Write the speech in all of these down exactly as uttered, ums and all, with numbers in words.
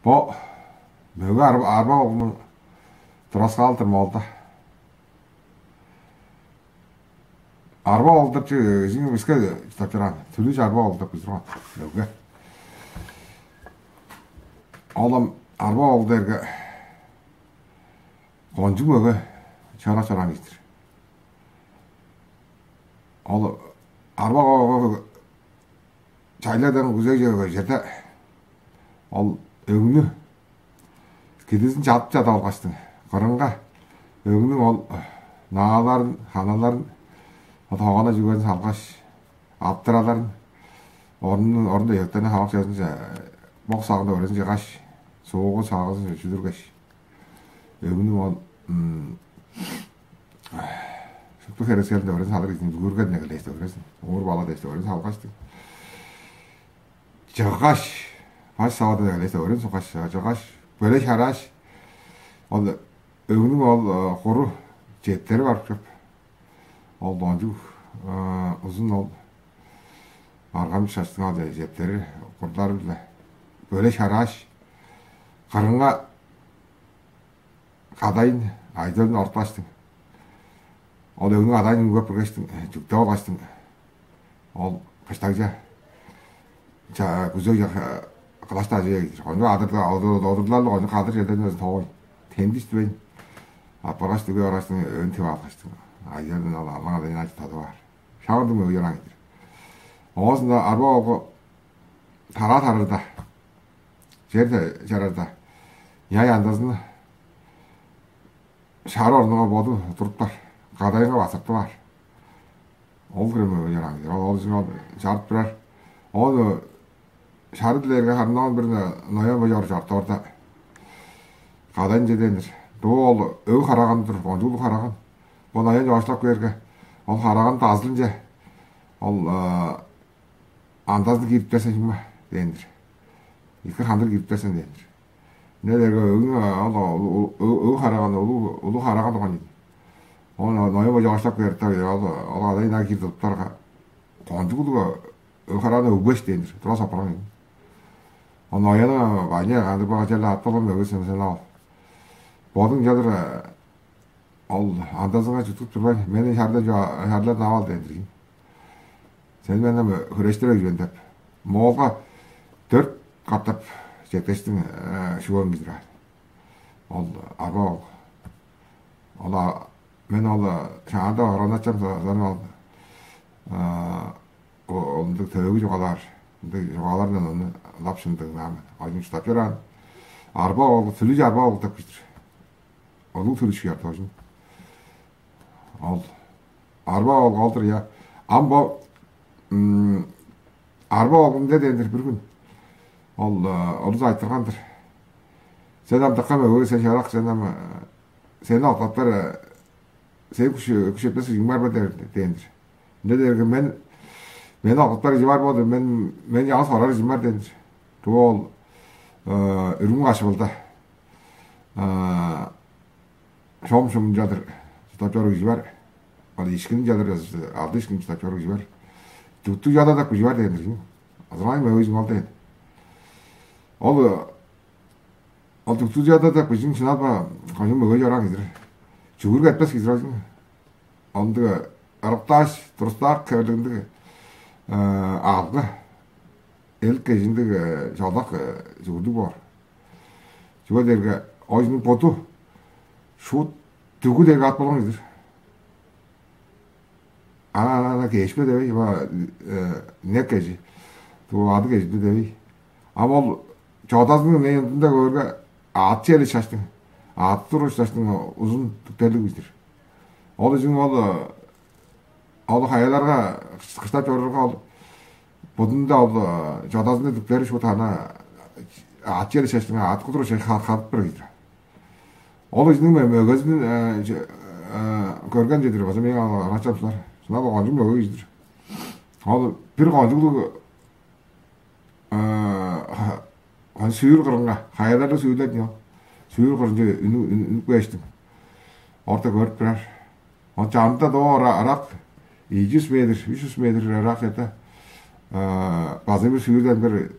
Бо мөге арба, арба оглунуң тураскаалы-дыр моолда. Арба оглу деп чүве кижиң биске чурттап чораан. Түлүш арба оглу деп кижи турган. Мөге. Ол ам арба оглу дээрге кончуг мөге чара чораан кижи-дир. Ол арба оглу чайладан күзей чыгыы черде ол өгнү кидизин чадып чадап алгаштың, кырынга өгнүң ол нааларын, ханаларын, ол хогана чүвезин салгаш, аптыраларын орнун орунда эктени хамак чазынче бок сагында өрезин чыгаш, суугу сагызын чүдүргеш, өгнүң ол шупту херекселинде өрезин салыр кижиниң дүгүрген негелээште өрезин, уур бала дээште өрезин салгаштың. Чыггаш, баш савада негелээште өрезин суккаш, чыггаш, бөле шарааш, ол өгнүң ол куру чептери барып чоп. Ол доончуг узун ол аргамчы шаштың ал чептери курлары-биле бөле шарааш, кырынга кадайын айдылын орткаштың. Ол өгнүң кадайын үнгеп киргештиң, чүктеп алгаштың. Ол кыштагча күзөг кылаштажыыр кижи. Кончуг адырда одурларлыг кончуг кадыр черден өзүн тоой. Тендиштивейн. Апаргаш дүгү баргаштың өөн тип алгаштың. Айдылын ал алаң адайын ачып тадып аар. Шагындың өгү чораан кижи. Оозунда арба болгу тараа тарарда, чер чарарда, яй андазын шаар орнуга боду туруптар, кадайынга басыртып аар. Ол хире мөге чораан кижи. Ол ол чыган чарып турар. Ол шары дилээрге харындан бир ноян божоор чорду орда. Кадайын чеденир. Дуу ол өг хараган тур, кончуглуг хараган. Бо ноян чооштап кээрге, ол хараган дазылынче ол андазын кирип берсен чүм ба дээн-дир. Ийки хандыр кирип берсен дээн-дир. Ынча дээрге өгүң ол өг хараган, улуг хараган турган ийин. Оон ноя бо чоокшулап кээриптер, ол ол кадай ынаа киир тудуптарга, кончуг улуг өг хараган өгбеш дээн-дир. Тура сапарган ийин. Ол нояны баня кандыр бага черле ап болган мөгүс эмсен ал. Бодуң чадыр ол андазыңга чуткуп турбайн, мени шардан шарлардан ап ал дээн-дир ийин. Сени мен ам хүрештире кижи мен деп, моолга дөрт катап четкештиң шуган кижи турар. Ол арба ол. Ол мен ол шаанда оранатчам сону ол ындыг төөгү чугаалаар, ындыг чугаалардан ону ылап шын дыңнаан мен. Оюн чурттап чораан арба ол сүлү арба ол деп кижи-дир. Олуг төрүшкү яртыгажын. Ол арба ол калдыр я. Ам бо арба ол ынча дээн-дир бир хүн. Ол олус айтырган-дыр. Сен ам дыка мөгөй, сен шарак, сен ам сени октаптар, сен күш күш этпес кижиң бар бе дээн-дир. Ынча дээрге мен мени октаптар кижи бар болду. Мен мен чаңгыс орар кижим бар дээн-дир. Бу ол үргүн кашыбылда. Шом-шум чадыр чурттап чоруур кижи бар. Ол ишкин чадыр алды ишкин чурттап чоруур кижи бар. Туттуг чада деп кижи бар дээн-дир. Азырмай мөгөжүң ол дээн. Ол ол туттуг чада деп кижиң шынап кончуг мөгөй чораан кижи-дир. Чүгүр кетпес кижи-дир ол. Ындыг ырыктааш турустаак кевелдиг ындыг алгы эл кежиндиг чолдак чүгүрлүг боор. Чүге дээрге оюнуң боду шуут дүгү дег ат болган кижи-дир. Ана ана ана кешпе дебей, ма не кежи, туу ады кежип дебей. Ам ол чодазының ынча көөрге, аът чери шаштың, аът туруш шаштың узун түктерлиг кижи-дир. Ол үчүн ол ол хаяларга кыштап чорурга ол будунда ол чодазында дүктери шуут ана аът чери шаштың аът кудур шай хадып бир кижи-дир. Ол кижиниң мөгезин көрген чедир база мээң ачам сулар. Шынап ол кончуг мөге кижи-дир. Ол бир кончуглуг сүүр кырынга, хаяларда сүүрлер дийин ол. Сүүр кырынче үнүп кээштиң. Орта көрүп турар. Ол чамда доо ырак, ийи чүс метр, үч чүс метр ырак чада база бир сүүрден бир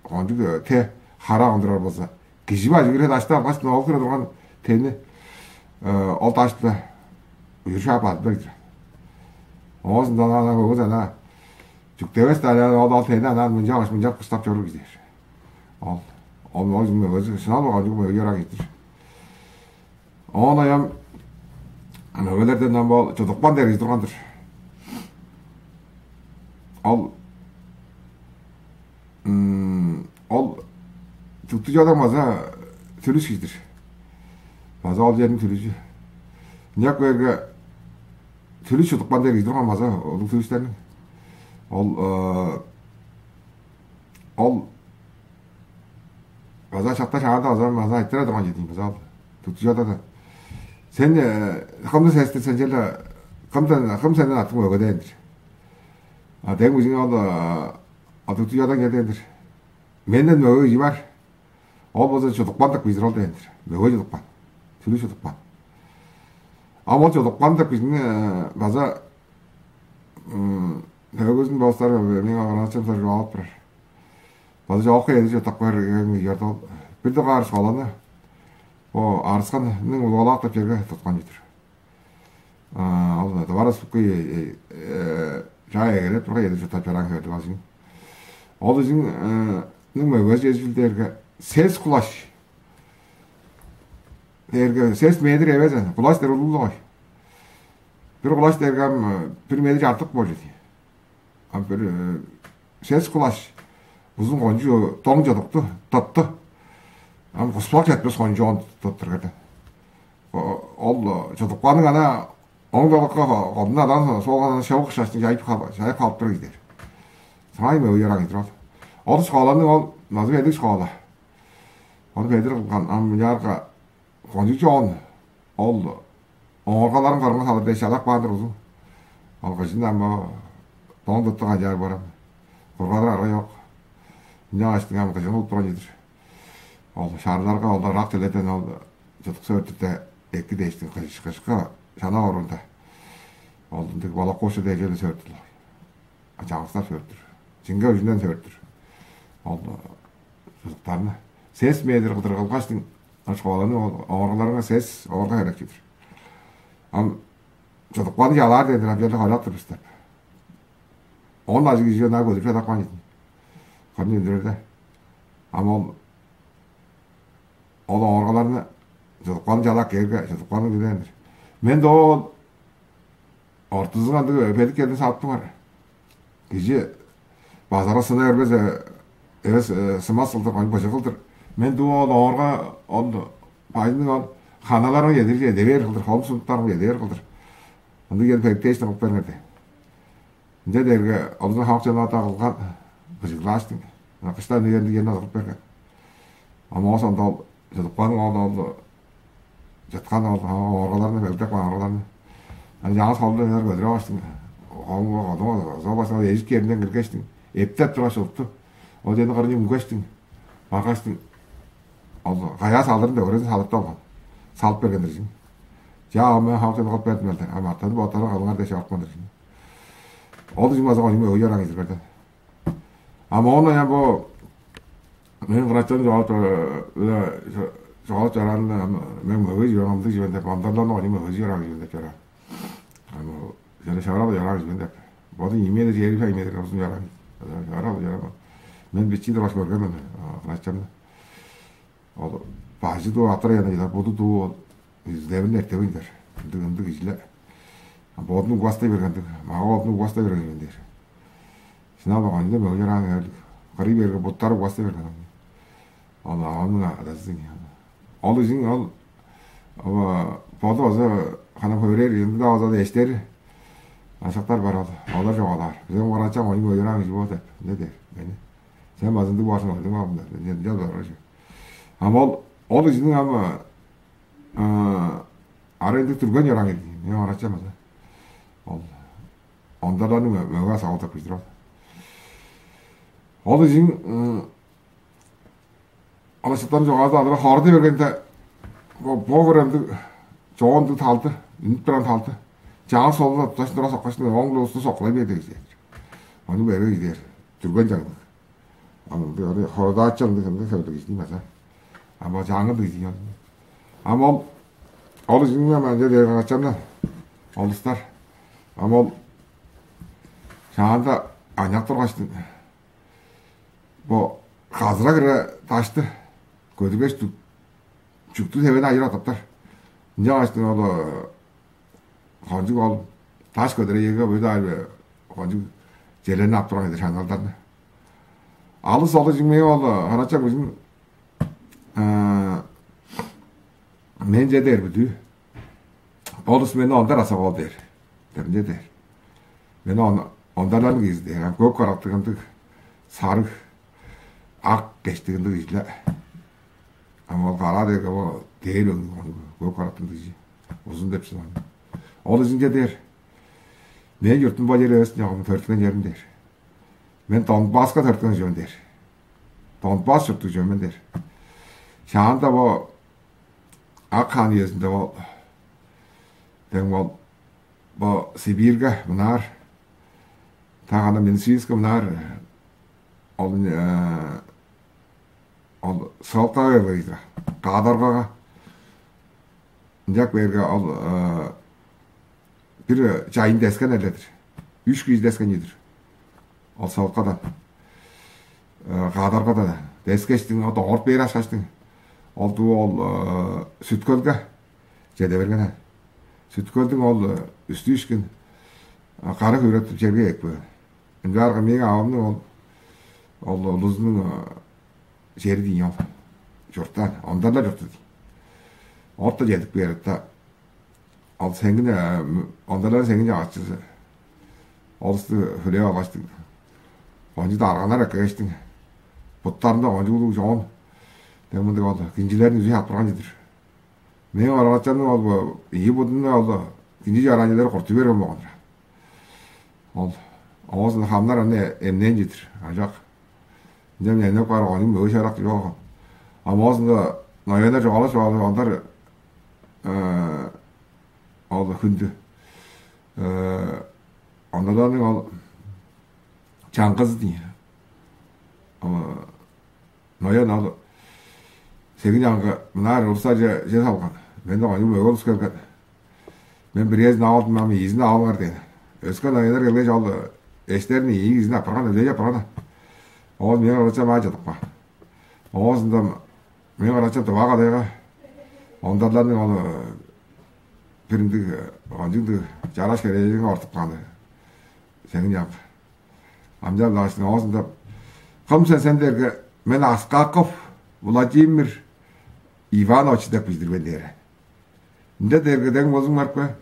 кончуг те хара ондурар болза, Кижи бажы кире дашты алгаш, ол кире турган тени ол даш-биле үжүр шаап бадып бердир. Оозундан ана көңүс ана чүктевес-даа ол ол тени анан мынча баш мынча кыштап чоруур кижи дээр. Ол ол ол өзү шынал болган чүгү мөге чораан кижи-дир. Оон аям мөгелерден ам ол чудукпан дээр кижи турган-дыр. Ол ол чутту чодаң база сүлүс кижи-дир. База ол черниң сүлүзү. Ынчап кээрге сүлүс чудукпан дээр кижи турган база улуг сүлүстерниң. Ол ол база чакта шаанда база база айтыра турган чедиң база ол. Чутту чода-да. Сен кымны сестир сен черле кымдан кым сенден аттың өгедээн-дир. А дең бижиң ол а чутту чодаң келдээн-дир. Менден мөге кижи бар. Ол болза чудукпан деп кижи-дир ол дээн-дир. Мөге чудукпан. Сүлү чудукпан. А ол чудукпан деп кижини база төвегүзүн болустар мээң оранчым сор чугаалап турар. База чоокка эдир чурттап каар кижи ол. Бир дугаар школаны бо арысканның улугалаак деп черге туткан чүве-дир. Ол Товарищеский жай эгелеп турган эдир чурттап чораан хевирлиг ол чүң. Ол чүң мөге чежил дээрге сес кулаш дээрге сес метр эвес кулаш дээр улуглугой. Бир кулаш дээрге ам бир метр артык болчу дии. Ам бир сес кулаш узун кончу доң чыдыкту тытту. Ам куспак четпес кончу он тыттыргада. Ол чудукпаның ана оң талыкка колдуна адан соолган шевик шашны жайып жайып халып тур кижидер. Сыңай мөге ыйраан кижидир ол. Ол школаны ол назы бедик школа. Ону бедир кылган ам мынчаарга кончуг чоон ол ооргаларын кырынга салыр дээш чадап каан-дыр узун. Ол кыжын ам доң тыттыг ажаар барам. Кургадыр арга чок. Ынча аштың ам кыжын кылып турган чедир. Ол шаарларга ол ырак чүлерден ол чыдыкса өртүрде эки дээштиң кыжка шана оруунда. Ол ындыг болоккуучу дээжели сөөртүр. Чаңгыстар сөөртүр. Чиңге үжүнден сөөртүр. Ол чыдыктарны сес метр кылдыр кылгаштың школаны ооргаларыңар сес оорга херек чүвүдүр. Ам чыдыкпаны чалаар дедир ам черле хойлап тур бис деп. Он ажыг кижи ынаа көдүп чадапкан ийдин. Кырны үндүрерде. Ам ол ол ооргаларны чыдыкпаны чалак кээрге чыдыкпаны билээн-дир. Мен доо ол ортузун андыг бедик келдин сааттыңар. Кижи базара сына бербес эвес сымас кылдыр, ону быжыг кылдыр. Мен дуу ол оорга ол бажының ол ханаларың эдер эдевээр кылдыр, холум сунуптарың эдевээр кылдыр. Ындыг кел бедиктээштиң кылып бериңер де. Ынча дээрге олзун хамык чоннарда кылган быжыглааштың. Кыштан үгенди киен азырып берген. А моос онда ол чыдыпкан ол ол чыткан ол ооргаларны белдеп каан ооргаларны. Аны жаңы солду ынар көдүрүп алгаштың. Холуңга колуңга зоо башыңга эжик керинден киргештиң. Эптеп тургаш чылыпту. Ол жерни кырынче мүнгештиң. Баргаштың. Ол каяа салдырын да көрезин салдырып алган. Салып берген диржиң. Жаа мен хамык чонну кылып бердим элдер. А мартаны боттары кылыңар дээш чорупкан диржиң. Ол дижим база оюм өгү чораан кижилерден. А моон аян бо мен кырачан жоолуп жоолуп чораанын мен мөгөй жибең ындыг жибен деп амдарларны оюм өгү чораан кижибен деп чораан. Аны жана шаарал чораан кижибен деп. Боду иймеде жери фа иймеде узун чораан. Шаарал чораан. Мен бичиде баш көргенмен кырачанны. Ол бажы дуу атыр аян айлар, буду дуу ол излевин эртевиндер. Ындыг ындыг кижилер. Бодун угастай бергендиг, мага бодун угастай берген дээр. Шынап анында мөгелер аны эрлик. Кырый берге буттары угастай берген. Ол авамның адазы. Ол изин ол боду база хана хөөрээр, ынды да база эштери ашактар бар ол. Олар жогалаар. Бизен карачаң оюн ойуран кижи бо деп. Не дээр? Мени. Сен базындыг барсын ойдуң алдында. Мен жал бар ошо. Ам ол ол изиниң ам арайында түрген чораан кижи. Мен карачам база. Ол ондардан мөге сагылдап кижир ол. Ол изин алачыттан жогаазы алыра хорду бергенде бо көрөмдүг чоонду талды, үнүп турган талды. Чаан солунда тутташын тура соккашын оң улусту соккулай бээр дегиз. Ону бере идер. Түрген чаңдык. Аны ходааччы ындыг ындыг сөөлүг кижини база. Ам ол чаңгы дыйзыйон. Ам ол ол ижиңме манча дээр качамдан олустар. Ам ол шаанда аняк тургаштың бо казыра кыра дашты көдүргеш, чүктү хевени айыр атаптар. Ынча качтың ол кончуг ол даш көдүрейге бөдө аар кончуг желени ап турган эди шаңналдарны. Алыс ол ижиңме ол харачак ужун мен же дээр бүдүү. Болус мени ондар аса кол дээр. Демде дээр. Мени он ондарларын киизи дээр. Көп карактыгындыг сарыг ак кештигиндиг кижиле. Ам ол караа дээрге ол дээр өңнүг көк карактын дыжы. Узун деп шыдам. Ол ижинче дээр. Мен юртум бо жер эвес нягым төрткен жерим дээр. Мен Донбасска төрткен жөн дээр. Донбас чурттуг жөн мен дээр. Шаанда бо ак хаан үезинде ол дең ол бо Сибирьге мынаар та хана Минусинскка мынаар ол ол сылкага берген кадаргага ынчак берге ол бир чайын дескен эледир. Үш кижи дескен ийдир. Ол сылкадан кадаргада дескештиң ол дорт бээр ашкаштың ол дуу ол сүткөлге чеде берген. Сүткөлдүң ол үстү ишкин кара хүреттип черге экпеген. Ынчаарга мээң авамның ол ол улузунуң чери дийин ол чурттаан, ондарлар чурту дийин. Орта чедип кээритте ол сеңин ондарлар сеңин чагачызы олусту хүлээп алгаштың. Кончу дарганнар эккегештиң. Буттарында кончуг улуг чоон. Мен мындыг ол кинчилерин үзү аппырган чыдыр. Мээң оралачамның ол ийи будунда ол кинчи чараанчылар курту берген болган. Ол оозун хамнар аны эмнээн чыдыр. Ажак. Ынчан эмнеп каар ону мөй шарак чооган. А моозунда нояннар чугаалап чугаалап ондар ол хүндү. Онаданың ол чаңгызы дии. Ноян ал сегин чаңгы мынаар урса же салган. Мен ону мөй болус келген. Мен бирээзин алдым, ам ийизин алыңар дээн. Өскен айылар келгеш, ол эштерин ийи кижини апарган, үлей апарган. Ол мээң ырачам аа чыдыпкан. Оозунда мээң ырачам дываа кадайга ондарларның ону бир ындыг кончуг ындыг чараш херээжиңе ортуп кааны. Сеңин чаңгы. Амчаан даашның оозунда кым сен сен дээрге мен Аскаков Владимир Иванович деп билдирген дээре. Ынча дээрге дең болзуң барып каа.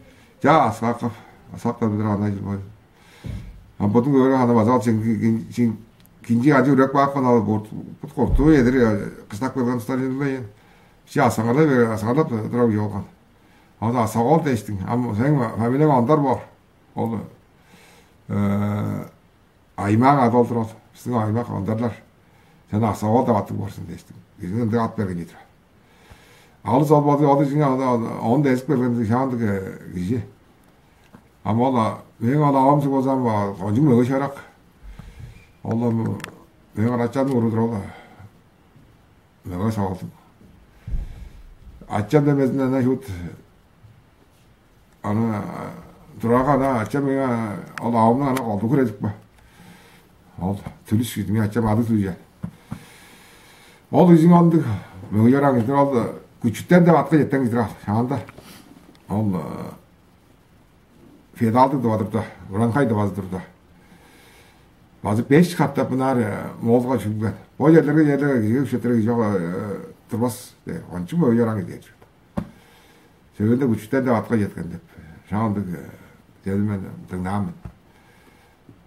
Чаа, Аскаков, Аскаков билир ана чыл бой. А бодуң көөрү ана база ал кинчи ажы үрек баапкан ал бут кортуу эдир кыстак берген устар чылбайын. Чи асаңарда бер асаңарда турар болган. Ана асагол дештиң. Ам сен фамилияң ондар бор. Ол аймак ады олдур ол. Биздин аймак ондарлар. Сен асагол деп аттыг борсун дештиң. Биздин ындыг ат берген ийдир. Алыс ол боду ол ичине он дезип келген шаандык кижи. Ам ол мээң ол авамчы болзам кончуг мөге шарак. Ол мээң ачамның урудур ол. Мөге сагалдым. Ачам демезин ана шут аны турага ана ачам меңе ол авамның ана колду күредип ба. Ол түлүш кижи мен ачам ады түлүжен. Ол кижиң андыг мөглер аңгыдыр ол күчүттен деп атка жеттен кидир ал шаанда. Ол федалдыг деп атырда, уранхай деп атырда. Базы беш каттап мынаар моолга чүглген. Бо жерлерге жерлерге кижиге күчеттерге кижи турбас дээр. Ончу мөглер аңгыдыр. Сөөлүнде күчүттен деп атка жеткен деп. Шаандык дедим мен дыңнаан мен.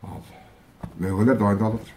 Ол мөгелер доондалыптыр.